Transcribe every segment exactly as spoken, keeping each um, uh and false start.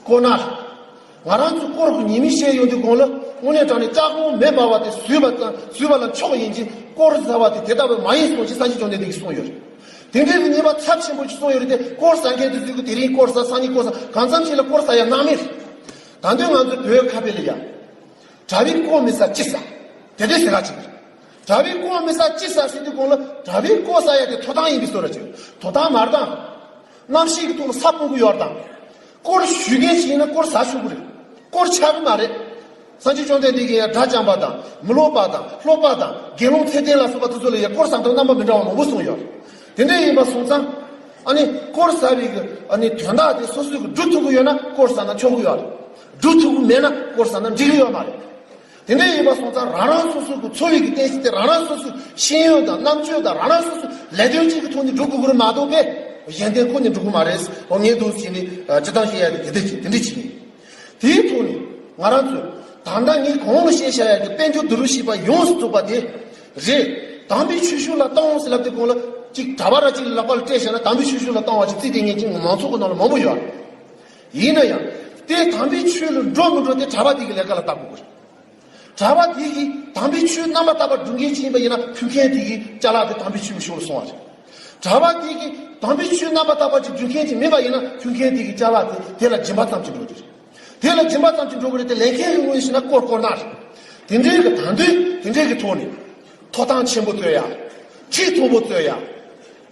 དཀོར་ནག་ང་རང་ཚོ་དཀོར་གྱི་ཉེས་དམིགས་བཤད་ཡོང་དུས་གོང་ལ་དངོས་གནས་དྲང་ནས་ལྕགས་གོང་མེ་འབར་བ་དེ་བཟོས་པ་དང་བཟོས་པ་ལ་མཆོག་ཡིན་གྱི་དཀོར་ཟ་བ་དེ་དེ་ལྟ་བུ་མ་ཡིན་གསུངས་ཀྱི་སངས་རྒྱས་བཅོམ་ལྡན་འདས་ཀྱིས་གསུངས་ཡོད་རེད། དེ་འདྲའི་གི་ཉེས་པ་ཚབས་ཆེན་པོ་ཞིག་གསུངས་ཡོད་རེད་དེ། དཀོར་ཟ་མཁན་དེ་ཚོས་གི་དེ་རིང་དཀོར་ཟ། སང་ཉིན་དཀོར་ཟ། གང་འཚམ་ཞིག་ལ་དཀོར་ཟ་ཡ་སྣང་མེད་རེད། ད་དུང་ང་ཚོ་བོད་ཁ་བརྡ་ལ་ཡ། གྲྭ་པས་དཀོར་མི་ཟ་ཅི་ཟ། དེ་འདྲའི་ཟེར་ག་ཅིག་རེད། གྲྭ་པས་དཀོར་མི་ཟ་ཅི་ཟ་ཟེར་དུས་གོང་ལ་གྲྭ་པས་དཀོར་ཟ་ཡ་དེ་ཐོབ་ཐང་ཡིན་པའི་བཟོ་འདྲ་ཅིག་ཐོབ་ཐང་མ་རེད་དང་། རྣམ་ཤེས་ཀྱི་ཐོག་ལ་ས་སྤུངས་ཀྱི་ཡོད་དང་། དཀོར་ཞུ་མཁན་ཞིག་ཡིན་ན་དཀོར་ཟ་ཆོག་གི་རེད། དཀོར་ཆག་གི་མ་རེད། སངས་རྒྱས་བཅོམ་ལྡན་འདས་ཀྱིས་ཡང་དགྲ་བཅོམ་པ་དང་མི་སློབ་པ་དང་སློབ་པ་དང་དགེ་སློང་ཚད་ལྡན་ལ་སོགས་པ་དེ་ཚོ་ལ་ཡང་དཀོར་ཟ་སྟངས་རྣམ་པ་མི་འདྲ་བ་མང་པོ་གསུངས་ཡོད་རེད། དེ་འདྲ་ཡིན་པ་སོང་ཙང་། ཨ་ནི་དཀོར་ཟ་བའི་གི་ཨ་ནི་དོན་དག་དེ་སོ་སོས་གི་སྒྲུབ་ཐུབ་གི་ཡོད་ན་དཀོར་ཟ་ན་ཆོག་གི་ཡོད་རེད། སྒྲུབ་ཐུབ་གི་མེད་ན་དཀོར་ཟ་ན་འགྲིག་གི་ཡོད་མ་རེད། དེ་འདྲ་ཡིན་པ་སོང་ཙང་རང་རང་སོ་སོ་གི་འཚོ་བའི་གི་རྟེན་གཞི་དེ་རང་རང་སོ་སོའི་ཤེས་ཡོན་དང་རྣམ་དཔྱོད་དང་རང་རང་སོ་སོའི་ལས་དོན་གཅིག་གི་ཐོག་ནས་སྒྲུབ་དགོས་ཀྱི་རེད་མ་གཏོགས་པས་གཞན་དོན་ཁོ་ནས་འགྲུབ་ཀྱི་མ་རེད། འོ་ངས་འདུག་ཟེར་ནས་སྤྱིར་བཏང་བཤད་ཡ་དེ་དེ་འདྲ་ཅིག་དེ་འདྲ་ཅིག་ཡིན། དེའི་ཐོག་ནས་ང་རང་ཚོས་ད་ལྟ་ངས་གོང་ལ་བཤད་བཞག་ཡ་གི་དཔལ་འབྱོར་བསྡུ་རུབ་བྱས་པ་ཡོངས་སུ་རྫོགས་པ་དེ་རེད། དམ་པའི་ཆོས་ཞུ་ལ་གཏོང་ཟེར་ལབ་དུས་གོང་ལ་གཅིག་གྲྭ་པ་ར་གཅིག་ལ་ལག་པ་ལ་སྤྲད་བཞག་ན་དམ་པའི་ཆོས་ཞུ་ལ་གཏོང་བ་ཞིག་རྩིས་དེ་ངས་ཅིག་མང་ཚོགས་ཀྱི་ནང་ལ་མང་པོ་ཡོད་རེད། ཡིན་ན་ཡང་། དེ་དམ་པའི་ཆོས་ལ་འགྲོ་མི་འགྲོ་དེ་གྲྭ་པ་དེ་གི་ལས་ཀ་ལ་ལྟ་དགོས་ཀྱི་རེད། གྲྭ་པ་དེ་གིས་དམ་པའི་ཆོས་རྣམ་པར་དག་པ་སྒྲུབ་མཁན་ཅིག་ཡིན་པ་ཡིན་ན་ཕུལ་མཁན་དེ་གི་ཅ་ལག་དེ་དམ་པའི་ཆོས་ཀྱི་ཕྱོགས་ལ་སོང་བ་རེད། གྲྭ་པ་དེ་གིས་དམ་པའི་ཆོས་རྣམ་པར་དག་པ་ཅིག་སྒྲུབ་མཁན་ཅིག་མིན་པ་ཡིན་ན་ཕུལ་མཁན་དེ་གི་ཅ་ལག་དེ་དེ་ལ་སྦྱིན་པ་ཙམ་ཅིག་འགྲོ་གི་རེད། དེ་ལ་སྦྱིན་པ་ཙམ་ཅིག་འགྲོ་གི་རེད་དེ་ལེན་མཁན་གི་ངོས་ནས་བཤད་ན་དཀོར་དཀོར་ནག་རེད། དེ་འདྲའི་གི་དང་དུས་དེ་འདྲའི་གི་ཐོག་ནས་ཐོབ་ཐང་ཆེན་པོ་རྩོད་ཡ། ཁྲི་མཐོན་པོ་རྩོད་ཡ།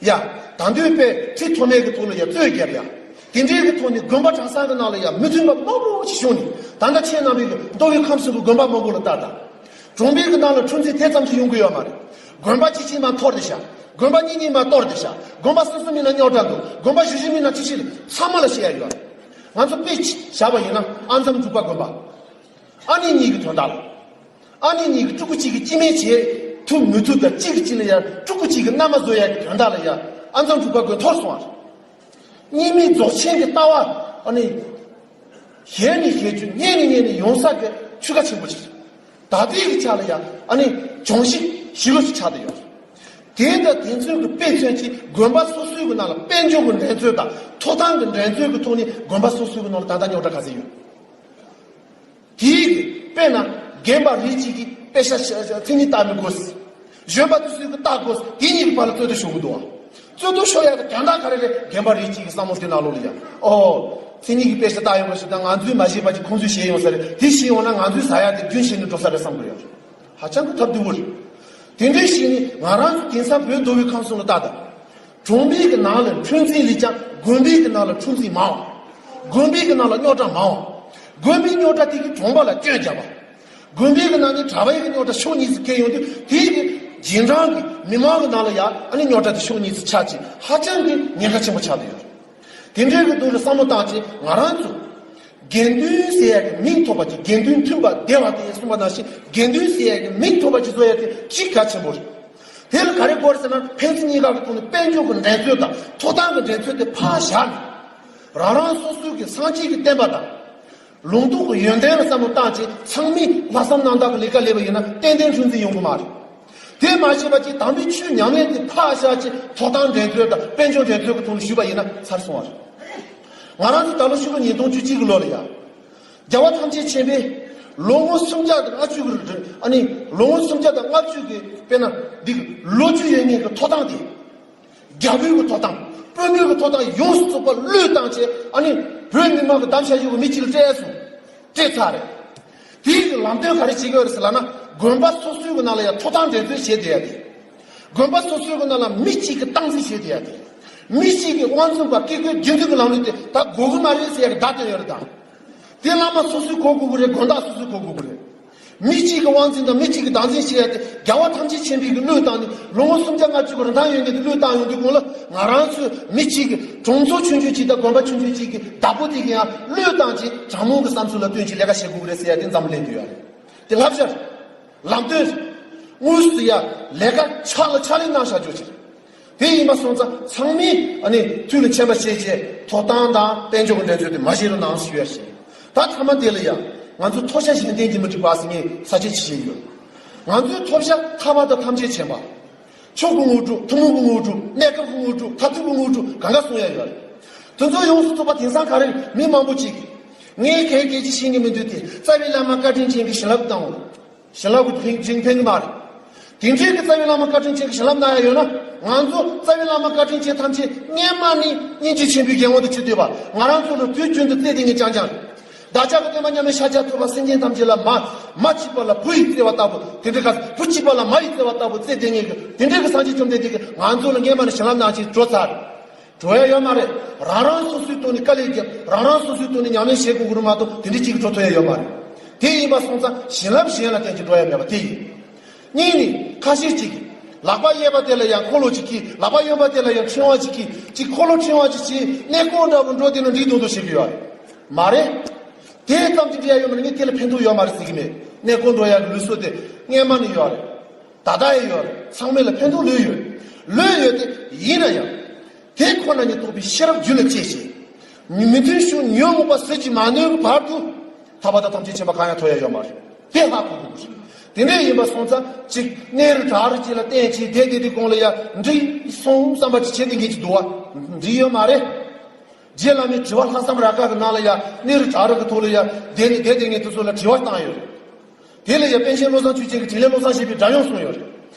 ཡ། ད་འདོད་པའི་ཁྲི་མཐོ་དམན་གྱི་ཐོག་ལ་ཡ་རྩོད་རྒྱབ་ཡ། དེ་འདྲའི་གི་ཐོག་ནས་དགོན་པ་གྲྭ་ཚང་གི་ནང་ལ་ཡ་མི་མཐུན་པ་མང་པོ་ཞིག་བྱུང་ནས་ད་ལྟ་ཁྱེད་རྣམ་པའི་གི་མདོ་དབུས་ཁམས་གསུམ་གྱི་དགོན་པ་མང་པོ་ལ་ལྟ་དང་། གྲོང་པའི་གི་ནང་ལ་འཁྲུག་འཛིང་དེ་ཙམ་གྱིས་ཡོང་གི་ཡོད་མ་རེད། དགོན་པ་གཅིག་གཅིག་མ་གཏོར་ཏེ་བཞག་དགོན་པ་གཉིས་གཉིས་མ་གཏོར་ཏེ་བཞག་དགོན་པ་སོ་སོ་མིན་ན་རྙོག་དྲ་འདུག་དགོན་པ་བཞི་བཞི་མིན་ན་ཁྲི་ཁྲི་ཚང་མ་ལ་བཤད་ཡ་ཡོད་རེད། ང་ཚོ་དཔེ་བཞག་པ་ཡིན་ན་ཨ་མཚམས་འབྲུག་པ་དགོན་པ། ཨ་ནེ་གཉིས་ཀྱི་དོན་དག་ལ། ཨ་ནེ་གཉིས་ཀྱི་ཕྲུ་གུ་གཅིག་གི་སྤྱི་སྨན་བྱེད་ཐུབ་མི་ཐུབ་དང་གཅིག་གི་གཅིག་ལ་ཡང་ཕྲུ་གུ་གཅིག་གི་མནའ་མ་བཟོ་ཡག་གི་དོན་དག་ལ་ཡང་ཨ་མཚམས་འབྲུག་པ་དགོན་གཏོར་སོང་བ་རེད། གཉིས་མེད་རྫོགས་ཆེན་གྱི་ལྟ་བ་ཨ་ནི། ཞལ་ནས་ཞལ་བརྗོད་སྙན་ནས་སྙན་ནས་ཡོང་ས་གི་ཆོས་ཁ་ཆེན་པོ་ཞིག་རེད། ད་ལྟའི་གི་ཆ་ལ་ཡང་ཨ་ནི་གྱོང་གཞི་ཞེ་པོ་ཞིག་ཆགས་བསྡད་ཡོད་རེད། དེ་འདྲ་དེ་ཚོའི་གི་དཔེ་མཚོན་གྱིས་དགོན་པ་སོ་སོའི་གི་ནང་ལ་དཔལ་འབྱོར་གི་འགྲན་རྩོད་དང་ཐོབ་ཐང་གི་འགྲན་རྩོད་གི་ཐོག་ནས་དགོན་པ་སོ་སོའི་གི་ནང་ལ་ད་ལྟ་རྙོག་དྲ་ག་ཚད་ཡོད། དེའི་གི་དཔེར་ན་རྒན་པ་རིགས་གཅིག་གིས་དཔེ་ཆ་ཤ་ཤ་མཚན་ཉིད་ལྟ་མི་དགོས། གཞོན་པ་དེ་ཚོས་གི་ལྟ་དགོས། དེ་གཉིས་ཀྱི་བར་ལ་རྩོད་དུ་ཤོར་གི་འདུག་ཨ། རྩོད་དུ་ཤོར་ཡག་གི་དོན་དག་ག་རེ་རེད། རྒན་པ་རིགས་གཅིག་གི་བསམ་བློ་དེ་ནང་ལོགས་ལ་ཡ། ཨོ། མཚན་ཉིད་ཀྱི་དཔེ་ཆ་ལྟ་ཡོང་བ་ཞིག་དང་ང་ཚོས་མ་ཤེས་པ་ཅིག་ཁོང་ཚོས་ཤེས་ཡོང་ས་རེད། དེ་ཤེས་ཡོང་ན་ང་ཚོས་ཟ་ཡག་དེ་རྒྱུན་ཆད་ནས་འགྲོ་ས་རེད་བསམ་གི་ཡོད། ཧ་ཅང་གི་ཐབས་སྡུག་པོ་རེད། དེ་འདྲའི་ཞིག་ནི་ང་རང་ཚོ་དེང་སང་བོད་མདོ་དབུས་ཁམས་གསུམ་ལ་ལྟ་དང་། གྲོང་པའི་གི་ནང་ལ་འཁྲུག་འཛིང་ལས་ཀྱང་དགོན་པའི་གི་ནང་ལ་འཁྲུག་འཛིང་མང་བ། དགོན་པའི་གི་ནང་ལ་རྙོག་དྲ་མང་བ། དགོན་པའི་རྙོག་དྲ་དེ་གི་གྲོང་པ་ལ་སྐྱོན་རྒྱབ་པ། དགོན་པའི་གི་ནང་ནས་གྲྭ་པའི་གི་རྙོག་དྲ་ཕྱོགས་གཉིས་སུ་འཁེལ་ཡོང་དུས་དེའི་གི་རྗེས་འབྲང་གི་མི་མང་གི་ནང་ལ་ཡང་ཨ་ནི་རྙོག་དྲ་དེ་ཕྱོགས་གཉིས་སུ་ཆགས་ཀྱི་ཧ་ཅང་གི་ཉེན་ཁ་ཆེན་པོ་ཆགས་བསྡད་ཡོད་རེད། དེ་འདྲའི་གི་འདུག་ལ་བསམ་བློ་བཏང་ཅིག་ང་རང་ཚོ་དགེ་འདུན་ཟེར་ཡ་གི་མིང་ཐོབ་པ་ཅིག་དགེ་འདུན་མཐུན་པ་བདེ་བ་སྟེ་གསུངས་པ་ནང་བཞིན་དགེ་འདུན་ཟེར་ཡ་གི་མིང་ཐོབ་པ་ཅིག་བཟོ་ཡ་དེ་གཅིག་གལ་ཆེན་པོ་རེད། དེ་ལ་ག་རེ་དགོས་རེད་ཟེར་ན་ཕན་ཚུན་གཉིས་ཀ་གི་ཐོག་ནས་དཔལ་འབྱོར་གྱི་འགྲན་རྩོད་དང་ཐོབ་ཐང་གི་འགྲན་རྩོད་དེ་ཕར་བཞག་ནས། རང་རང་སོ་སོའི་གི་སངས་རྒྱས་ཀྱི་བསྟན་པ་དང་། ལུང་རྟོགས་ཀྱི་ཡོན་ཏན་ལ་བསམ་བློ་བཏང་བྱས་ཚང་མས་ལྷག་བསམ་རྣམ་དག་གི་ལས་ཀ་ལས་པ་ཡིན་ན་ཏན་ཏན་འཁྲུག་འཛིང་ཡོང་གི་མ་རེད། དེ་མ་བྱས་པ་ཅིག་དམ་པའི་ཆོས་ཉམས་ལེན་དེ་ཕར་བཞག་བྱས་ཐོབ་ཐང་འགྲན་རྩོད་དང་དཔལ་འབྱོར་འགྲན་རྩོད་ཀྱི་ཐོག་ནས་ཞུས་པ་ཡིན་ན་ཚར་སོང་བ་རེད། ང་རང་ཚོ་ད་ལོ་ཕྱི་ལོ་ཉིས་སྟོང་བཅུ་གཅིག་གི་ལོ་ལ་ཡ། རྒྱལ་བ་ཐམས་ཅད་མཁྱེན་པས་ལོ་ངོ་སུམ་བརྒྱ་དང་ལྔ་བཅུ་གི་ཨ་ནི་ལོ་ངོ་སུམ་བརྒྱ་དང་ལྔ་བཅུ་གི་དཔེར་ན་འདི་གི་ལོ་རྒྱུས་ཡོད་མཁན་གྱི་ཐོབ་ཐང་དེ། རྒྱལ་པོའི་གི་ཐོབ་ཐང་། དཔོན་པོའི་གི་ཐོབ་ཐང་ཡོངས་སུ་རྫོགས་པ་བློས་བཏང་བྱས་ཨ་ནི་བོད་མི་མང་གི་གདམ་བྱ་ཡོད་གི་མི་གཅིག་ལ་སྤྲད་སོང་། སྤྲད་ཚར་རེད། དེའི་གི་ལམ་སྟོན་ག་རེ་བྱེད་ཀྱི་ཡོད་རེད་ཟེར་ལབ་ན་དགོན་པ་སོ་སོའི་གི་ནང་ལ་ཡང་ཐོབ་ཐང་འགྲན་རྩོད་བྱེད་བསྡད་ཡ་དེ། དགོན་པ་སོ་སོའི་གི་ནང་ལ་མི་གཅིག་གི་སྟངས་འཛིན་བྱེད་བསྡད་ཡ་དེ། མི་གཅིག་གི་དབང་འཛིན་པ་བཀས་བཀོད་རྒྱུད་འཛིན་གི་ལམ་ལུགས་དེ་ད་དགོས་གི་མ་རེད་ཟེར་ཡ་གི་བརྡ་སྟོན་ཡོད་རེད་ད། དེ་བླ་མ་སོ་སོས་གོ་དགོས་ཀྱི་རེད། དགོན་བདག་སོ་སོས་གོ་དགོས་ཀྱི་རེད། མི་གཅིག་གི་དབང་འཛིན་དང་མི་གཅིག་གི་བདག་འཛིན་བྱེད་ཡ་དེ་རྒྱལ་བ་ཐམས་ཅད་མཁྱེན་པའི་གི་བློས་བཏང་ནས་ལོ་ངོ་སུམ་བརྒྱ་ལྔ་བཅུ་གི་རིན་ཐང་ཡོད་མཁན་དེ་བློས་བཏང་ཡོང་དུས་གོང་ལ་ང་རང་ཚོས་མི་གཅིག་གི་གྲོང་ཚོ་ཆུང་ཆུང་གཅིག་དང་དགོན་པ་ཆུང་ཆུང་གཅིག་གི་བདག་པོ་དེ་གི་ཡང་བློས་བཏང་བྱས་དྲང་སྨོན་གི་བསམ་ཚུལ་ལ་བསྟུན་བྱས་ལས་ཀ་བྱེད་དགོས་ཀྱི་རེད་ཟེར་ཡ་དེ་འཛམ་གླིང་དུ་ཡོད་རེད། དེ་བསླབ་བྱ་རེད། ལམ་སྟོན་རེད། དངོས་སུ་ཡ་ལས་ཀ་ཕྱག་ལ་ཕྱག་ལས་གནང་བཞག་རྒྱུ་ཅིག་རེད། དེ་ཡིན་པ་སོང་ཙང་ཚང་མས་ཨ་ནི་ཐུགས་ལ་མཁྱེན་པ་བྱས་བྱས་ཐོབ་ཐང་དང་དཔལ་འབྱོར་གྱི་འགྲན་རྩོད་དེ་མ་བྱེད་རོགས་གནང་ཞུ་ཡ་ཞིག་ད་མཐའ་མ་དེ་ལ་ཡ་ང་ཚོ་ཐོབ་བྱ་གཞན་བརྟེན་གྱིས་མི་འགྲིག་པ་ཟེར་ངས་ས་བཅད་ཅིག་བཤད་ཡོད། ང་ཚོའི་ཐོབ་བྱ་ཐར་པ་དང་ཐམས་ཅད་མཁྱེན་པ། མཆོག་གི་དངོས་གྲུབ། ཐུན་མོང་གི་དངོས་གྲུབ། གནས་སྐབས་ཀྱི་དངོས་གྲུབ། མཐར་ཐུག་གི་དངོས་གྲུབ་གང་ག་གསུང་ཡ་ཡོད་རེད། དེ་ཚོ་ཡོངས་སུ་རྫོགས་པ་དེང་སང་ག་རེ་མི་མང་པོ་ཅིག་གིས། ངས་གལ་གལ་ཅི་ཤེས་ཀྱི་མི་འདུག་སྟེ། རྩ་བའི་བླ་མ་བཀའ་དྲིན་ཅན་གྱི་བྱིན་རླབས་དང་། བྱིན་རླབས་ཀྱི་དྲིན་ཕན་གྱི་མ་རེད། དེ་འདྲའི་གི་རྩ་བའི་བླ་མ་བཀའ་དྲིན་ཅན་གྱི་བྱིན་རླབས་གནང་ཡ་ཡོད་ན། ང་ཚོ་རྩ་བའི་བླ་མ་བཀའ་དྲིན་ཅན་ཐམས་ཅད་སྔོན་མ་ནས་སྙིང་རྗེ་ཆེན་པོའི་གི་དབང་དུ་བྱས་བསྡད་པ། ང་རང་ཚོ་ལ་དུས་རྒྱུན་དུ་བརྩེ་ལྡན་གྱི་རྐྱང་རྐྱང་རེད། བདག་ཅག་གི་སྟོན་པ་མཉམ་མེད་ཤཱཀྱ་ཐུབ་པ་སེམས་ཅན་ཐམས་ཅད་ལ་མ་མ་མཆིས་པ་ལ་བུ་ཡིས་བརྩེ་བ་ལྟ་བུ། དེ་འདྲའི་ག་བུ་མཆིས་པ་ལ་མ་ཡིས་བརྩེ་བ་ལྟ་བུ་བརྩེ་ལྡན་གྱི་དེ་འདྲའི་གི་སངས་རྒྱས་བཅོམ་ལྡན་འདས་ཀྱིས་ང་ཚོ་ལ་སྔོན་མ་ནས་བྱིན་རླབས་གནང་བྱས་འགྲོ་ཚར། འགྲོ་ཡ་ཡོད་མ་རེད། རང་རང་སོ་སོའི་ཐོག་ནས་དཀའ་ལས་བརྒྱབ། རང་རང་སོ་སོའི་ཐོག་ནས་ཉམས་ལེན་བྱེད་དགོས་ཀྱི་རེད་མ་གཏོགས་དེ་འདྲ་གཅིག་གིས་འགྲོ་ཐུབ་ཡ་ཡོད་མ་རེད། དེ་ཡིན་པ་སོང་ཙང་བྱིན་རླབས་གཞན་ལ་བརྟེན་གྱི་འགྲོ་ཡ་མེད་པ་དེ་ཡིན། གཉིས་ནི་ཁ་ཤས་ཅིག་གིས་ལག་པ་གཡས་པ་དེ་ལ་ཡང་འཁོར་ལོ་ཅིག་གིས། ལག་པ་གཡོན་པ་དེ་ལ་ཡང་ཕྲེང་བ་ཅིག་གིས། ཅིག་འཁོར་ལོ་ཕྲེང་བ་ཅིག་བྱས་གནས་སྐོར་འདྲ་བོ་འགྲོ་བསྡད་ན་འགྲིག་མདོག་མདོག་བྱེད་ཀྱི་ཡོད་རེད། མ་རེད། དེ་ཙམ་གྱིས་འགྲིག་ཡ་ཡོད་མ་རེད། ངས་དེ་ལ་ཕན་ཐོགས་ཡོད་མ་རེད་ཟེར་གྱི་མེད། གནས་སྐོར་འགྲོ་ཡ་གི་ལུགས་སྲོལ་དེ་སྔོན་མ་ནས་ཡོད་རེད། ད་ལྟ་ཡང་ཡོད་རེད། ཚང་མ་ལ་ཕན་ཐོགས་ལོས་ཡོད། ལོས་ཡོད་དེ་ཡིན་ན་ཡང་། དེ་ཁོ་ན་ཉིད་རྟོགས་པའི་ཤེས་རབ་རྒྱུད་ལ་སྐྱེས་ཤིང་། མི་མཐུན་ཕྱོགས་ཉོན་མོངས་པ་ཟིལ་གྱིས་མ་གནོན་གྱི་བར་དུ། ཐར་པ་དང་ཐམས་ཅད་མཁྱེན་པ་གང་ཡང་ཐོབ་ཡ་ཡོད་མ་རེད། དེ་ཧ་གོ་དགོས་ཀྱི་རེད། དེ་འདྲ་ཡིན་པ་སོང་ཙང་ཅིག་གནས་རི་བྲག་རི་ཅིག་ལ་བརྟེན་བྱས་བསྡད་བསྡད་དུས་གོང་ལ་ཡ་འགྲིག་སོང་བསམ་པ་ཅིག་བྱེད་བསྡད་མཁན་ཅིག་འདུག་བ། འགྲིག་ཡོད་མ་རེད། རྗེ་བླ་མའི་དྲི་བ་ལྷག་བསམ་རབ་དཀར་གྱི་ནང་ལ་ཡ་གནས་རི་བྲག་རི་གི་ཐོག་ལ་ཡ་བསྡད་ནས་བསྡད་བསྡད་མཁན་དེ་ཚོ་ལ་དྲི་བ་བཏང་ཡོད་རེད། དེ་ལ་ཡང་པཎ་ཆེན་བློ་བཟང་ཆོས་རྒྱན་གྱིས་དྲིན་ལན་བློ་བཟང་ཞེས་པའི་སྒྲ་དབྱངས་གསུངས་ཡོད་རེད།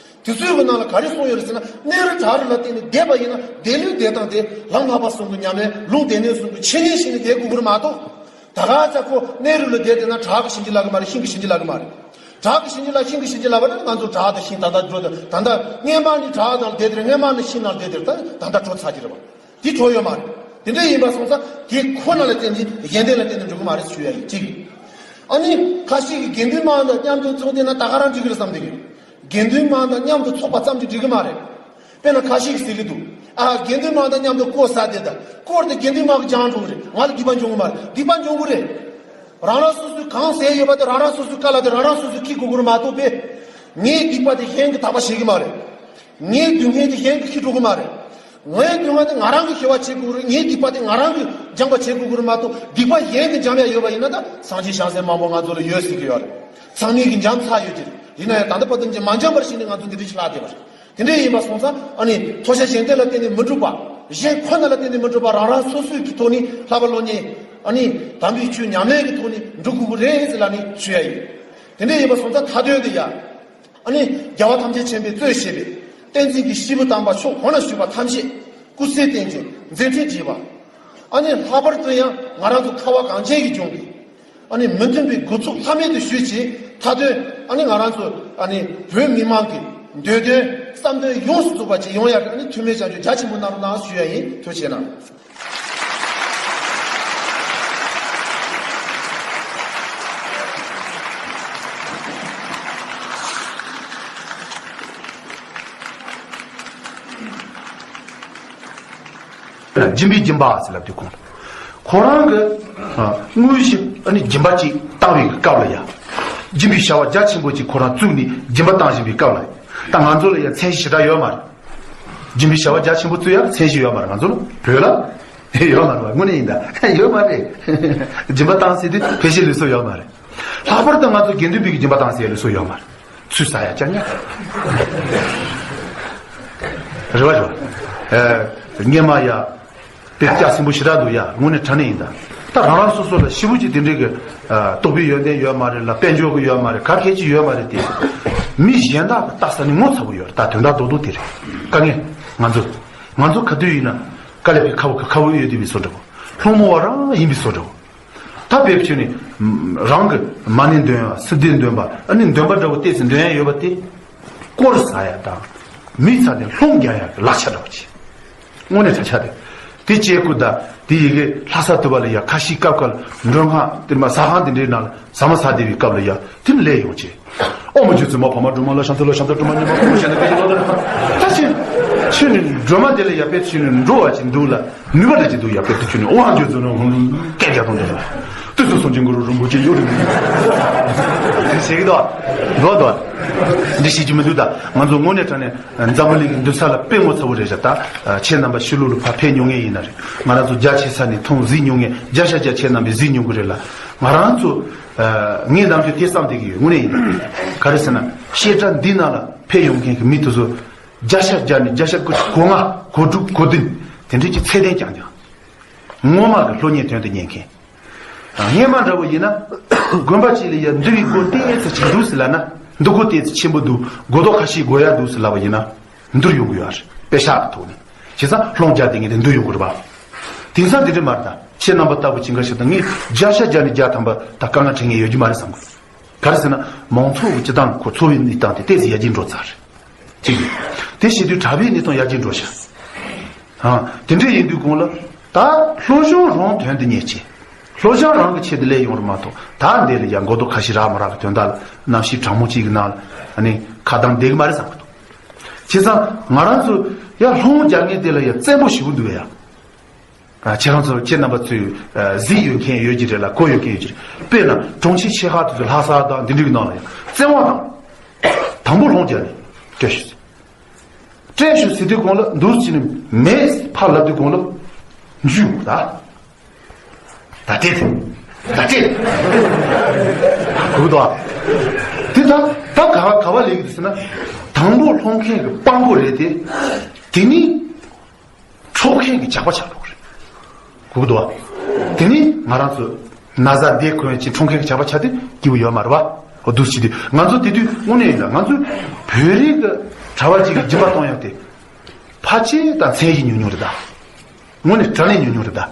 དེ་ཚོའི་གི་ནང་ལ་ག་རེ་གསུངས་ཡོད་རེད་ཟེར་ན། གནས་རི་བྲག་རི་ལ་བརྟེན་ནས་བསྡད་པ་ཡིན་ན་བསྡད་ལུགས་བསྡད་སྟངས་དེ་ལམ་བསླབ་པ་གསུམ་གྱི་ཉམས་ལེན། ལུང་སྡེ་སྣོད་གསུམ་གྱི་འཆད་ཉན་བྱས་ནས་བསྡད་དགོས་ཀྱི་རེད་མ་གཏོགས། ད་ག་ཚ་ཁོ་གནས་རི་ལ་བསྡད་བསྡད་ན་བྲག་གིས་ཞིང་ཁྱེར་ལབ་ཀྱི་མ་རེད། ཤིང་གིས་ཞིང་ཁྱེར་ལབ་ཀྱི་མ་རེད། བྲག་གིས་ཞིང་ཁྱེར་ལབ། ཤིང་གིས་ཞིང་ཁྱེར་ལབ་པ་ན་ང་ཚོ་བྲག་དང་ཤིང་ད་ལྟ་འགྲོ་དང་། ད་ལྟ་སྔོན་མ་ནས་བྲག་ནང་ལ་བསྡད་དེ་རེད། སྔོན་མ་ནས་ཤིང་ནང་ལ་བསྡད་དེ་རེད། ད་ད་ལྟ་འགྲོ་ཚར་གྱི་རེད་བ། དེ་འགྲོ་ཡོད་མ་རེད། དེ་འདྲ་ཡིན་པ་སོང་ཙང་དེ་ཁོ་ན་ལ་བརྟེན་ནས་གཞན་དོན་ལ་བརྟེན་ནས་འགྲོ་གི་མ་རེད་ཞུ་ཡ་ཡིན། གཅིག་ཨ་ནི་ཁ་ཤས་ཀྱིས་དགེ་འདུན་དམངས་དང་མཉམ་དུ་ཚོགས་བསྡད་ན་ད་ག་རང་འགྲིག་གི་རེད་བསམ་བསྡད་ཀྱི་ཡོད། དགེ་འདུན་དམངས་དང་མཉམ་དུ་ཚོགས་པ་ཙམ་གྱིས་འགྲིག་གི་མ་རེད། དཔེར་ན་ཁ་ཤས་ཀྱིས་ཟེར་གྱི་འདུག་ཨ། དགེ་འདུན་དམངས་དང་མཉམ་དུ་སྐོར་ཟ་བསྡད་ད། སྐོར་དེ་དགེ་འདུན་དམངས་ཀྱིས་སྦྱང་འགྲོ་གི་རེད། ང་ལ་སྡིག་པ་འབྱུང་གི་མ་རེད། སྡིག་པ་འབྱུང་གི་རེད། རང་རང་སོ་སོས་གང་ཟས་ཡོད་པ་དེ་རང་རང་སོ་སོའི་ཁ་ལག་དེ་རང་རང་སོ་སོས་འཁྱེར་དགོས་ཀྱི་རེད་མ་གཏོགས། པས་ངའི་སྡིག་པ་དེ་གཞན་གྱིས་དག་པ་བྱེད་ཀྱི་མ་རེད། ངའི་སྡུག་བསྔལ་དེ་གཞན་གྱིས་འཁྱེར་འགྲོ་གི་མ་རེད། ངའི་སྡུག་བསྔལ་དེ་ང་རང་གིས་ཞི་བ་བྱེད་དགོས་རེད། ངའི་སྡིག་པ་དེ་ང་རང་གིས་སྦྱང་བ་བྱེད་དགོས་ཀྱི་རེད་མ་གཏོགས། སྡིག་པ་གཞན་གྱིས་འཇམ་ཡ་ཡོད་པ་ཡིན་ན། ད་སངས་རྒྱས་བྱང་སེམས་མང་པོ་ང་ཚོ་ལ་ཡོད་ཟེར་གྱི་ཡོད་རེད། ཚང་མས་ཀྱིས་འཇམ་ཚར་ཡོད་ཀྱི་རེད། ཡིན་ན་ཡང་ད་ལྟ་བར་དུ་མ་འཇམ་པར་བྱས་ནས་ང་ཚོ་འདི་འདྲ་ཞིག་ལྷག་བསྡད་པ་རེད། དེ་འདྲ་ཡིན་པ་སོང་ཙང་ཨ་ནི་ཐོབ་བྱ་གཞན་དོན་ལ་བརྟེན་ནས་མི་འགྲུབ་པ། གཞན་ཁོ་ན་ལ་བརྟེན་ནས་མི་འགྲུབ་པ། རང་རང་སོ་སོའི་གི་ཐོག་ནས་བསླབ་པ་སློབ་གཉེར། ཨ་ནི་དམ་པའི་ཆོས་ཉམས་ལེན་གྱི་ཐོག་ནས་འགྲོ་དགོས་ཀྱི་རེད་ཟེར་ལབ་ནས་ཞུ་ཡ་ཡིན། དེ་འདྲ་ཡིན་པ་སོང་ཙང་མཐའ་དོན་དུ་ཡ། ཨ་ནི་རྒྱལ་བ་ཐམས་ཅད་མཁྱེན་པས་གཙོས་བྱས་པའི་བསྟན་འཛིན་གྱི་སྐྱེས་བུ་དམ་པ་ཕྱོགས་གང་ན་བཞུགས་པ་ཐམས་ཅད་སྐུ་ཚེ་བརྟན་ཅིང་མཛད་འཕྲིན་རྒྱས་པ། ཨ་ནི་ལྷག་པར་དུ་ཡང་ང་རང་ཚོ་ཁ་བ་གངས་ཅན་གྱི་ལྗོངས་ཀྱི་ཨ་ནི་མི་མཐུན་པའི་རྒུད་ཚོགས་ལྷག་མེད་དུ་ཞི་བྱེད། མཐའ་དོན་ཨ་ནི་ང་རང་ཚོ་ཨ་ནི་བོད་མི་མང་གི་འདོད་དོན་བསམ་དོན་ཡོངས་སུ་རྫོགས་པ་ཅིག་ཡོང་ཡག་གི་ཨ་ནི་ཐུགས་སྨོན་བྱང་ཆུབ་རྒྱ་ཆེན་པོ་གནང་རོགས་གནང་ཞུ་ཡ་ཡིན། ཐུགས་རྗེ་གནང་། སྦྱིན་པའི་སྦྱིན་པ་ཟེར་ལབ་དུས་གོང་ལ། ཁོ་རང་གི་ཨ་དངོས་གཞི་ཨ་ནི་སྦྱིན་པ་ཅིག་བཏང་བའི་སྐབས་ལ་ཡ། སྦྱིན་པའི་བྱ་བ་རྒྱ་ཆེན་པོ་ཅིག་ཁོ་རང་བཙུགས་ནས་སྦྱིན་པ་བཏང་བཞིན་པའི་སྐབས་ལ། ད་ང་ཚོ་ལ་ཡ་མཚན་གཞི་ཞེ་དྲག་ཡོད་མ་རེད། སྦྱིན་པའི་བྱ་བ་རྒྱ་ཆེན་པོ་བཙུགས་ཡ་མཚན་གཞི་ཡོད་མ་རེད། ང་ཚོ་ལ་བོད་ལ་ཡོད་མ་རེད་བ། དངོས་གནས་ཡིན་ད། ཡོད་མ་རེད། སྦྱིན་པ་བཏང་ཟེར་དུས་ཕལ་ཆེར་ལུས་སྲོལ་ཡོད་མ་རེད། ལྷག་པར་དུ་ང་ཚོ་དགེ་འདུན་པའི་སྦྱིན་པ་བཏང་ཟེར་ཡ་ལུས་སྲོལ་ཡོད་མ་རེད། ཚུར་ཟ་ཡ་ཅང་ཉག་རེད་བ། རེད་བ། ཨ་སྔོན་མ་ཡ། དཔེ་སྐྱ་སེང་པོ་ཞེ་དྲག་འདུག་ཡ། དངོས་གནས་དྲང་གནས་ཡིན་ད། ད་རང་རང་སོ་སོ་ལ་ཞེ་པོ་ཅིག་དེ་འདྲའི་གི་ཨ་རྟོགས་པའི་ཡོན་ཏན་ཡོད་མ་རེད་ལ། དཔལ་འབྱོར་གི་ཡོད་མ་རེད། ག་གེ་ཅིག་ཡོད་མ་རེད་དེ། མི་གཞན་དག་གི་ལྟ་ས་ནི་ངོ་ཚ་པོ་ཡོད་རེད། ད་དོན་དག་རྡོག་རྡོག་དེ་རེད། དཀའ་ངལ། ང་ཚོ་ང་ཚོ་ག་དུས་ཡིན་ན་དཀའ་ལས་པའི་ཁ་བོ་གི་ཁ་བོ་ཡོད་དེ་བའི་བཟོ་འདྲ་བོ། སློང་མོ་བ་རང་ཡིན་པའི་བཟོ་འདྲ་བོ། ད་དཔེ་བྱས་ནས་རང་གི་མ་ཎི་འདོན་པ། སིལ་སྡེ་འདོན་པ། ཨ་ནི་འདོན་པ་འདྲ་བོ་བལྟས་ཚེ་འདོན་ཡ་ཡོད་པ་དེ། དཀོར་ཟ་ཡ་དང་མི་ཚ་ནས་སློང་རྒྱག་ཡ་གི་ལག་ཆ་འདྲ་བོ་ཅིག་དངོས་གནས་ད་ཆ་དེ། དེ་བྱེད་དགོས་ད། དེ་ཡི་གེ་ལྷ་ས་དུ་བ་ལ་ཡ་ཁ་ཤས་སྐབས་འགའ་མགྲོན་ཁང་དེ་མ་ཟ་ཁང་དེ་འདྲའི་ནང་ལ་ཟ་མ་ཟ་བསྡད་པའི་སྐབས་ལ་ཡ་དེ་ལས་ཡོང་བྱས། ཨོ་མ་རྗེ་བཙུན་མ་འཕགས་མ་སྒྲོལ་མ་ལ་ཤམ་ཐབས་ལ་ཤམ་ཐབས་སྒྲོལ་མ་མྱུར་མ་ཕུར་བུ་ཞེས་ན་སྐད་ཅིག་ལོ་ལྟར། ད་ཕྱིན་ཕྱིན་ནས་སྒྲོལ་མ་དེ་ལ་ཡ་དཔེ་ཕྱིན་ནས་འགྲོ་བ་ཅིག་འདུག་ལ། ནུས་པ་འདྲ་ཅིག་འདུག་ཡ། དཔེ་དེ་ཁྱོད་ནི་ཨོ་ཧ་འགྱོད་ཚོ་ནི་ཧུང་སྐད་རྒྱག་གཏོང་དེ་ལ། དུས་སུ་སངས་རྒྱས་གུ་རུ་རིན་པོ་ཆེ་གཡོ་རིང་མོ་ཞེས་ཀྱི་འདུག་འགྲོ་འདུག་འདི་ཤེས་ཀྱི་མི་འདུག་ད་ང་ཚོ་དངོས་གནས་དྲང་གནས་འཛམ་བུ་གླིང་གི་འདུན་ས་ལ་དཔེ་ངོ་ཚ་བོ་རེད་བཞག་ད་ཁྱེད་རྣམ་པ་ཕྱི་ལོགས་ལ་ཕར་ཕེབས་མྱོང་མཁན་ཡིན་ན་རེད། ང་རང་ཚོ་རྒྱ་ཆེ་ས་ནས་མཐོང་གཟིགས་མྱོང་མཁན། བརྒྱ་ཆ་བརྒྱ་ཁྱེད་རྣམ་པས་གཟིགས་མྱོང་གི་རེད་ལ། ང་རང་ཚོ་ངས་ནམ་རྒྱུན་དེ་བསམ་བསྡད་ཀྱི་ཡོད། དངོས་གནས་ཡིན། ག་རེ་ཟེར་ན་བཤད་གྲྭ་འདི་ནང་ལ་ཕེབས་ཡོང་མཁན་གྱི་མི་དེ་ཚོ་བརྒྱ་ཆ་བརྒྱ་ནས་བརྒྱ་ཆ་དགུ་བཅུ་གོ་ལྔ་གོ་དྲུག་གོ་བདུན་དེ་འདྲས་ཀྱི་ཚད་ལྡན་རྐྱང་རྐྱང་། ངོ་མ་གི་སློབ་གཉེར་དོན་དུ་གཉེར་མཁན། སྔས་མ་འདྲ་བོ་ཡིན་ན། དགོན་པ་གཅིག་ལ་ཡ་འདུལ་བའི་སྒོ་ཏོག་ཙམ་ཆེ་འདུག་ཟེར་ལབ་ན། འདུལ་སྒོ་ཏོག་ཙམ་ཆེན་པོ་འདུག་སྒོ་ཏོག་ཁ་ཤས་དགོས་ཡ་འདུག་ཟེར་ལབ་པ་ཡིན་ན། འདུལ་ཡོང་གི་ཡོད་རེད། དཔེ་ཤག་གི་ཐོག་ནས། བྱས་ཙང་སློང་རྒྱག་བསྡད་མཁན་དེ་འདུལ་ཡོང་གི་རེད་པ། དེང་སང་དེ་འདྲ་མ་རེད་ད། ཁྱེད་རྣམ་པ་ལྟ་བུ་ཅིག་འགའ་ཞིག་དང་ངས་བརྒྱ་ཆ་བརྒྱ་ནས་བརྒྱ་ཐམ་པ་ད་དཀའ་ངལ་འཕྲད་མཁན་ཡོད་རྒྱུ་མ་རེད་བསམ་གི། ག་རེ་ཟེར་ན། མང་ཚོགས་ཀྱི་སྤྱི་བཏང་ཁོ་འཚོ་བའི་གནས་སྟངས་དེ་ཏོག་ཙམ་ཡར་རྒྱས་འགྲོ་ཚར་རེད། གཅིག་ཡིན། དེ་བྱེད་དུས་གྲྭ་པའི་གནས་སྟངས་ཡར་རྒྱས་འགྲོ་ཤག་ཨ། དེ་འདྲ་ཡིན་དུས་གོང་ལ། ད་སློབ་སྦྱོང་རང་དོན་དུ་གཉེར་བྱས། སློབ་སྦྱོང་རང་གི་ཆེད་དུ་ལས་ཡོང་རེད་མ་གཏོགས། ད་འདི་ལ་ཡང་མགོ་ཐོག་ཁ་ཤས་རག་མ་རག་གི་དོན་དག་ལ། གནམ་གཤིས་གྲང་མོ་གཅིག་གི་ནང་ལ་ཨ་ནི་ཁ་གདངས་བསྡད་གི་མ་རེད་བསམ་གི་འདུག་བྱས་ཙང་ང་རང་ཚོ་ཡང་སློང་རྒྱག་མཁན་དེ་ལ་ཡང་བཙན་པོ་ཞེ་པོ་འདུག་ཡ། ཨ། ཁྱེད་རང་ཚོ་ཁྱེད་རྣམ་པ་ཚོས་ཨ་གཟིགས་ཡོད་མཁན་ཡོད་ཀྱི་རེད་ལ། གོ་ཡོད་མཁན་ཡོད་ཀྱི་རེད། དཔེར་ན་གྲོང་ཁྱེར་ཆེ་ཁག་དེ་ཚོ་ལྷ་ས་དང་འདི་འདྲའི་གི་ནང་ལ་ཡང་བཙན་དབང་དང་། དང་པོ་སློང་རྒྱག་ནས་སྤྲད་ཤོག་ཟེར། སྤྲད་ཤོག་ཟེར་དུས་གོང་ལ་འདུག་སེ་བྱས་ནས་མེད་ཕར་ལབ་དུས་གོང་ལ་འཇུས་ཡོང་ད། ད་སྤྲད་དེ། ད་སྤྲད། གོ་གི་འདུག་ཨ། དེ་ད་ད་ག་ག་བ་ལས་ཀྱི་འདུག་ཟེར་ན། དང་པོ་སློང་མཁན་གྱི་དཔང་པོ་རེད་དེ། དེ་ནི། འཕྲོག་མཁན་གྱི་ཇག་པ་ཆགས་འགྲོ་གི་རེད། གོ་གི་འདུག་བ། དེ་ནི་ང་རང་ཚོ་ན་བཟའ་འདེད་གོན་ཅིང་འཕྲོག་མཁན་གྱི་ཇག་པ་ཆགས་དུས་སྐྱིད་པོ་ཡོད་མ་རེད་བ། འོ་འདུག་སེ་བྱེད་དུས་ང་ཚོ་དེ་དུས་དངོས་གནས་ཡིན་ད། ང་ཚོ་བོད་རིགས་ཀྱི་གྲྭ་པ་ཅིག་གི་སྦྱིན་པ་གཏོང་ཡག་དེ་ཕལ་ཆེར་དང་མཚན་གཞི་ཉུང་ཉུང་རེད་ད། དངོས་གནས་དྲང་གནས་ཉུང་ཉུང་རེད་ད།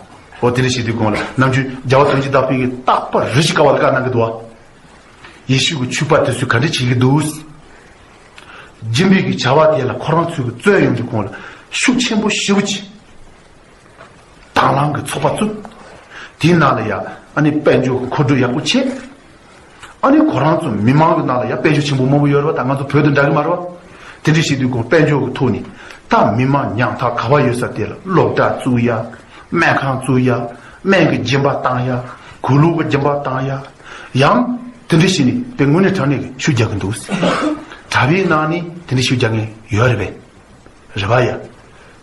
འོ་དེ་འདྲ་བྱེད་དུས་གོང་ལ་ནམ་རྒྱུན་རྒྱལ་བ་དོན་གྱི་བདག་པོས་རྟག་པར་རེ་ཞིག་དཀའ་བ་ལ་བཀའ་གནང་གི་འདུག་བ། ཡེ་ཤུ་གི་ཆོས་པ་དེ་ཚོས་ག་འདྲ་བྱེད་ཀྱི་འདུག་སྦྱིན་པའི་གི་བྱ་བ་དེ་ལ་ཁོ་རང་ཚོས་གི་བརྩོན་ཡོང་དུས་གོང་ལ་ཤུགས་ཆེན་པོ་ཞེ་པོ་ཅིག་དང་བླངས་གི་ཚོགས་པ་བཙུགས། དེའི་ནང་ལ་ཡ་ཨ་ནི་དཔལ་འབྱོར་གི་མཁོ་སྒྲུབ་ཡག་པོ་བྱས། ཨ་ནི་ཁོ་རང་ཚོ་མི་མང་གི་ནང་ལ་ཡ་དཔལ་འབྱོར་ཆེན་པོ་མང་པོ་ཡོད་རེད་བ། ད་ང་ཚོ་བོད་དང་འདྲ་གི་མ་རེད་བ། དེ་འདྲ་བྱེད་དུས་གོང་དཔལ་འབྱོར་གི་ཐོག་ནས་ད་མི་མང་ཉམ་ཐག་ག་བ་ཡོད་ས་དེ་ལ་སློབ་གྲྭ་བཙུགས་ཡ། སྨན་ཁང་བཙུགས་ཡ། སྨན་གྱི་སྦྱིན་པ་བཏང་ཡ། གུས་ལུགས་ཀྱི་སྦྱིན་པ་བཏང་ཡ། ཡང་དེ་འདྲ་བྱས་ནས་དཔེ་དངོས་གནས་དྲང་གནས་ཀྱི་ཤུགས་རྒྱག་གི་འདུག་གྲྭ་པའི་ནང་ནས་དེ་འདྲ་ཤུགས་རྒྱག་མཁན་ཡོད་རེད་པས། རེད་པ་ཡ།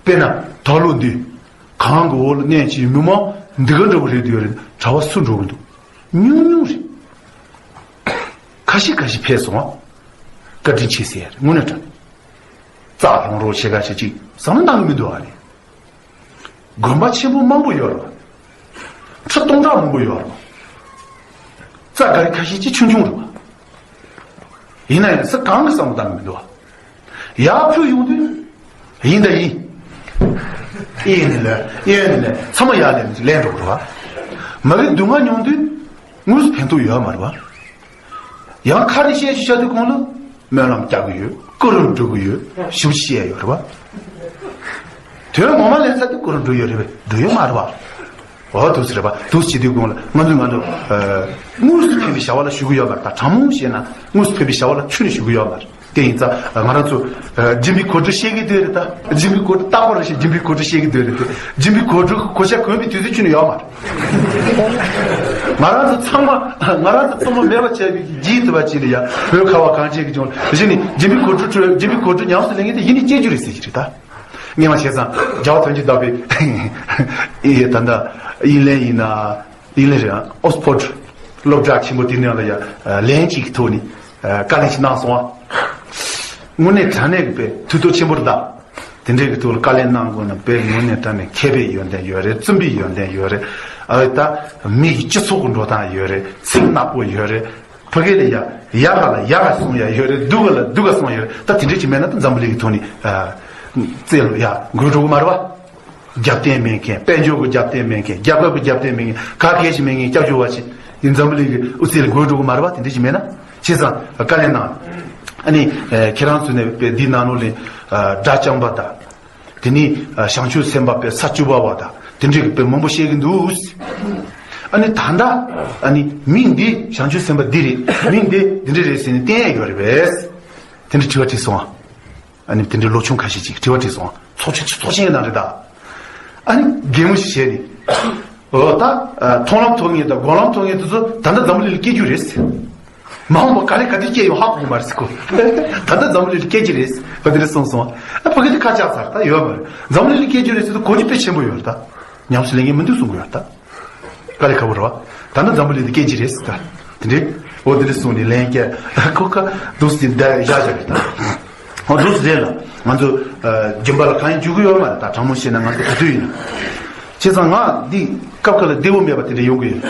དཔེར་ན་ད་ལོ་འདི་གངས་ཀྱི་འོག་ལ་གནས་ཀྱི་མི་མང་འདི་ག་འདྲ་བོ་རེད་འདུག་ཡོད་རེད། གྲྭ་པ་སུ་འགྲོ་གི་འདུག་ཉུང་ཉུང་རེད། ཁ་ཤས་ཁ་ཤས་ཕེབས་སོང་བ། བཀའ་དྲིན་ཆེ་ཟེར་དངོས་གནས་དྲང་། རྩ་ལྷུང་རོགས་བྱེད་ག་བྱེད་ཅིག་བསམ་བློ་བཏང་གི་མི་འདུག་ཨ་ནི། དགོན་པ་ཆེན་པོ་མང་པོ་ཡོད་རེད་བ། ཁྲི་སྟོང་ཕྲག་མང་པོ་ཡོད་རེད་བ། རྩ་ག་རེ་ཁ་ཤས་ཅིག་ཆུང་ཆུང་རེད་བ། ཡིན་ན་ཡང་སུ་གང་གི་བསམ་བློ་བཏང་གི་མི་འདུག་བ། ཡར་ཕུད་ཡོང་དུས། ཡིན་ད་ཡིན། ཨེ་ནི་ལ་ཨེ་ནི་ལ་ཚང་མ་ཡར་ལེན་ལེན་འགྲོ་གི་རེད་བ། མ་གི་སྡུག་བསྔལ་མྱོང་དུས་དངོས་སུ་ཕན་ཐོགས་ཡོད་མ་རེད་བ། ཡང་ཁ་རེ་བཤད་ཅིག་བྱ་དུས་གོང་ལ་སྨོན་ལམ་རྒྱག་གི་ཡོད། སྐུ་རུ་འགྲོ་གི་ཡོད། ཞིབ་བཤད་ཡོད་རེད་བ། དོན་ངོ་མ་ལེན་ས་དུས་སྐུ་རུ་འགྲོ་ཡོད་རེད་བས། འགྲོ་ཡོད་མ་རེད་བ། འོ་འདུག་སེ་རེད་པ། འདུག་སེ་བྱེད་དུས་གོང་ལ་ང་ཚོས་ང་ཚོ་ཨ་དངོས་སུ་ཕན་པའི་བྱ་བ་ལ་ཞུགས་ཀྱི་ཡོད་མ་རེད། ད་དྲང་མོ་བཤད་ན་དངོས་སུ་ཕན་པའི་བྱ་བ་ལ་ཁྱོན་ནས་ཞུགས་ཀྱི་ཡོད་མ་རེད། དེ་ཡིན་ཙང་ང་རང་ཚོ་ཨ་སྦྱིན་པའི་གོ་སྒྲིག་བཤད་ཀྱི་འདུག་རེད་ད། སྦྱིན་པའི་གོ་སྒྲིག་རྟག་པར་བཤད། སྦྱིན་པའི་གོ་སྒྲིག་བཤད་ཀྱི་འདུག་རེད་དེ། སྦྱིན་པའི་གོ་སྒྲིག་གོ་ཆ་གོན་པའི་དུས་ཚོད་ཁྱོན་ནས་ཡོད་མ་རེད། ང་རང་ཚོ་ཚང་མ་ང་རང་ཚོ་ཚང་མ་མེད་པ་བྱས་པའི་རྗེས་དུ་བ་ཅིག་ལ་ཡ་བོད་ཁ་བ་གངས་ཅན་གྱི་ལྗོངས་ལ་གཞི་ནས་སྦྱིན་པའི་གོ་སྒྲིག་ཁྲོད་སྦྱིན་པའི་གོ་སྒྲིག་ཉམས་སུ་ལེན་མཁན་དེ་གཞི་ནས་སྐྱེ་རྒྱུ་རེད་ཟེར་གྱི་རེད་ད། ངས་མ་བྱས་ཙང་རྒྱལ་བ་དོན་གྱི་བདག་པོས་ཨེ་ད་ལྟ་དབྱིན་ལན་ཡིན་ན། དབྱིན་ལན་རེད་ཨ། ཨོག་སི་ཕོར་ཌི་སློབ་གྲྭ་ཆེན་པོ་དེ་ནང་ལ་ཡ་ལན་གཅིག་གི་ཐོག་ནས་བཀའ་ལན་ཞིག་གནང་སོང་ཨ། དངོས་གནས་དྲང་གནས་ཀྱི་དཔེ་ཐུགས་སྟོབས་ཆེན་པོ་རེད་ད། དེ་འདྲའི་གི་ཐོག་ལ་བཀའ་ལན་གནང་དགོས་ན་དཔེ་དངོས་གནས་དྲང་གནས་མཁས་པའི་ཡོན་ཏན་ཡོད་རེད། བཙུན་པའི་ཡོན་ཏན་ཡོད་རེད། ཨ་ད་མི་ཡི་སྤྱི་ཚོགས་ཀྱི་འགྲོ་སྟངས་ཡོད་རེད། ཚིག་ནག་པོ་ཡོད་རེད། ཕ་གི་ལ་ཡ་ཡ་ག་ལ་ཡ་ག་གསུང་ཡ་ཡོད་རེད། སྡུག་ག་ལ་སྡུག་ག་གསུང་ཡོད་རེད། ད་དེ་འདྲ་ཅིག་མེད་ན་ད་འཛམ་བུ་གླིང་གི་ཐོག་ནས་ཨ་རྩེ་ལ་ཡ་འགོས་འགྲོ་གི་མ་རེད་བ། རྒྱབ་རྟེན་མེད་མཁན། དཔལ་འབྱོར་གྱི་རྒྱབ་རྟེན་མེད་མཁན། རྒྱལ་ཁབ་ཀྱི་རྒྱབ་རྟེན་མེད་མཁན། ག་གེ་ཞིག་མེད་མཁན་སྐྱབས་བཅོལ་བ་ཞིག་ཡིན་འཛམ་བུ་གླིང་གི་དབུ་རྩེ་ལ་འགོས་འགྲོ་གི་མ་རེད་བ། དེ་འདྲ་ཞིག་མེད་ན། བྱས་ཙང་བཀའ་ལན་གནང་། ཨ་ནི་ཁྱེད་རང་ཚོ་ནས་དཔེ་འདི་ནང་ལོགས་ལ་སྒྲ་བསྐྱངས་པ་དང་། དེ་ནས་བྱང་ཆུབ་སེམས་དཔའ་དཔེ་ས་བཅུ་པ་བ་དང་དེ་འདྲའི་དཔེ་མང་པོ་བཤད་ཀྱི་འདུག་ཨ་ནི་ད་ལྟ་ཨ་ནི་མིང་འདི་བྱང་ཆུབ་སེམས་དཔའ་འདི་རེད། མིང་འདི་འདི་འདྲ་རེད་ཟེར་ནས་བསྟན་ཡ་ཡོད་རེད་པས། དེ་འདྲ་དྲི་བ་དྲིས་སོང་ཨ། ཨ་ནི་དེ་འདྲའི་ལོ་ཆུང་ཁ་ཤས་ཅིག་དྲི་བ་དྲིས་སོང་། ཚོགས་ཆེན་ཚོགས་ཆེན་གྱི་ནང་རེད་ད། ཨ་ནི་གད་མོ་ཞིག་བྱས་ནས། འོ་ད། མཐོང་ལམ་ཐོབ་མཁན་དང་སྒོམ་ལམ་ཐོབ་མཁན་དེ་ཚོ་ད་ལྟ་འཛམ་བུ་གླིང་ལ་སྐྱེ་རྒྱུ་རེད་ཟེར། མ་འོངས་པ་ག་ལེ་ག་དུས་སྐྱེ་ཡོང་ཧ་གོ་གི་མ་རེད་ཟེར་གོ། ད་ལྟ་འཛམ་བུ་གླིང་ལ་སྐྱེ་རྒྱུ་རེད་ཟེར། འོ་དེ་འདྲ་གསུངས་སོང་། ཨ་ཕ་གི་དེ་ཁ་ཆག་ཚར་ད་ཡོད་མ་རེད། འཛམ་བུ་གླིང་ལ་སྐྱེ་རྒྱུ་རེད་ཟེར་དུས་གོ་རྒྱུ་དཔེ་ཆེན་པོ་ཡོད་རེད་ད། ཉམས་སུ་ལེན་མཁན་མི་འདུག་གསུང་གི་ཡོད་ད། དཀའ་ལས་ཁག་པོ་རེད་བ། ད་ནི་འཛམ་བུ་གླིང་འདི་སྐད་ཅིག་རེད་ཟེར་ད། དེ་འདྲའི། འོ་དེ་འདྲ་གསུངས་ནས་ལན་བརྒྱབ། ཁོ་ཁ་འདུག་སེ་བསྡད་བཞག་བཞག་རེད་ད། འོ་འདུག་སེ་རེད་ལ། ང་ཚོ་ཨ་སྦྱིན་པ་ལ་གང་ཡང་འཇུག་གི་ཡོད་མ་རེད་ད། དྲང་མོ་བཤད་ན་ང་ཚོ་ག་དུས་ཡིན་ན། བྱས་ཙང་ང་འདི་སྐབས་ཁ་ལ་བདེ་བོ་མེད་པ་དེ་འདྲ་ཡོང་གི་ཡོད།